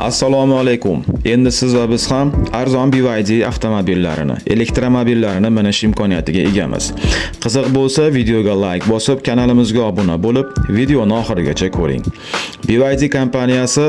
Assalomu alaykum. Endi siz va biz ham arzon BYD avtomobillarini, elektromobillarini minish imkoniyatiga egamiz. Qiziq bo'lsa, videoga like bosib, kanalimizga obuna bo'lib, videoni oxirigacha ko'ring. BYD kompaniyasi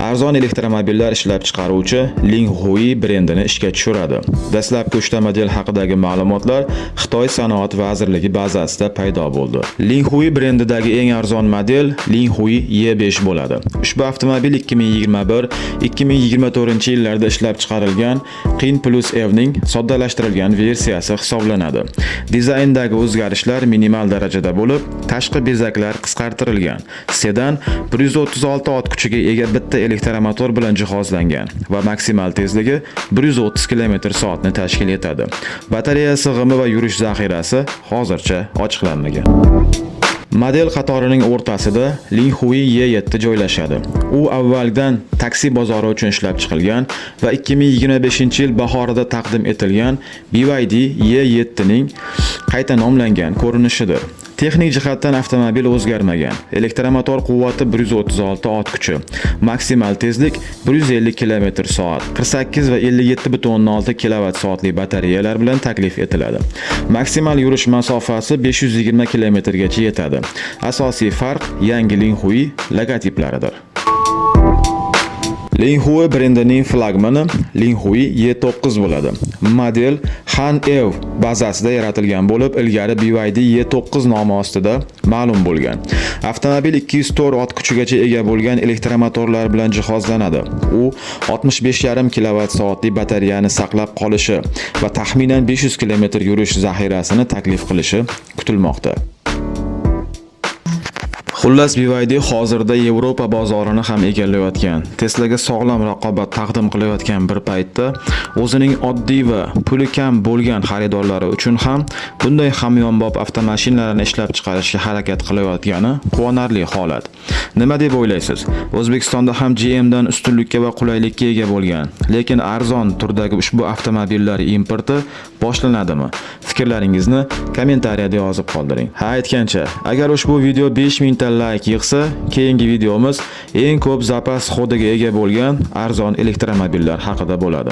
arzon elektromobillar ishlab chiqaruvchi Linghui brendini ishga tushiradi. Dastlabki uchta model haqidagi ma'lumotlar Xitoy sanoat vazirligi bazasida paydo bo'ldi. Linghui brendidagi eng arzon model Linghui E5 bo'ladi. Ushbu avtomobil 2021-2024 yillarda ishlab chiqarilgan Qin Plus EVning soddalashtirilgan versiyasi hisoblanadi. Dizayndagi o'zgarishlar minimal darajada bo'lib, tashqi bezaklar qisqartirilgan. Sedan 136 ot kuchiga ega bitta elektromotor bilan jihozlangan va maksimal tezligi 130 km/soatni tashkil etadi. Batareya sig'imi va yurish zaxirasi hozircha ochiqlanmagan. Model qatorining o'rtasida Linghui E7 joylashadi. U avvaldan taksi bozori uchun ishlab chiqilgan va 2025-yil bahorida taqdim etilgan BYD E7 ning qayta nomlangan ko'rinishidir. Texnik jihatdan avtomobil o'zgarmagan. Elektromotor quvvati 136 ot kuchi, maksimal tezlik 150 km/soat, 48 va 57,6 kilovat soatli batareyalar bilan taklif etiladi. Maksimal yurish masofasi 520 km gacha yetadi. Asosiy farq yangi Linghui logotiplaridir. Linghui brendining flagmani Linghui E9 bo'ladi. Model Han EV bazasida yaratilgan bo'lib, ilgari BYD E9 nomi ostida ma'lum bo'lgan. Avtomobil 204 ot kuchigacha ega bo'lgan elektromotorlar bilan jihozlanadi. U 65,5 kilovat soatli batareyani saqlab qolishi va taxminan 500 km yurish zaxirasini taklif qilishi kutilmoqda. Xullas, BYD hozirda Yevropa bozorini ham egallayotgan, Teslaga sog'lom raqobat taqdim qilayotgan bir paytda o'zining oddiy va puli kam bo'lgan xaridorlari uchun ham bunday hamyonbop avtomashinalarni ishlab chiqarishga harakat qilayotgani quvonarli holat. Nima deb o'ylaysiz? O'zbekistonda ham GMdan ustunlikka va qulaylikka ega bo'lgan, lekin arzon turdagi ushbu avtomobillar importi boshlanadimi? Fikrlaringizni kommentariyada yozib qoldiring. Ha, aytgancha, agar ushbu video 5000 ta layk yig'sa, keyingi videomiz eng ko'p запас ход iga ega bo'lgan arzon elektromobillar haqida bo'ladi.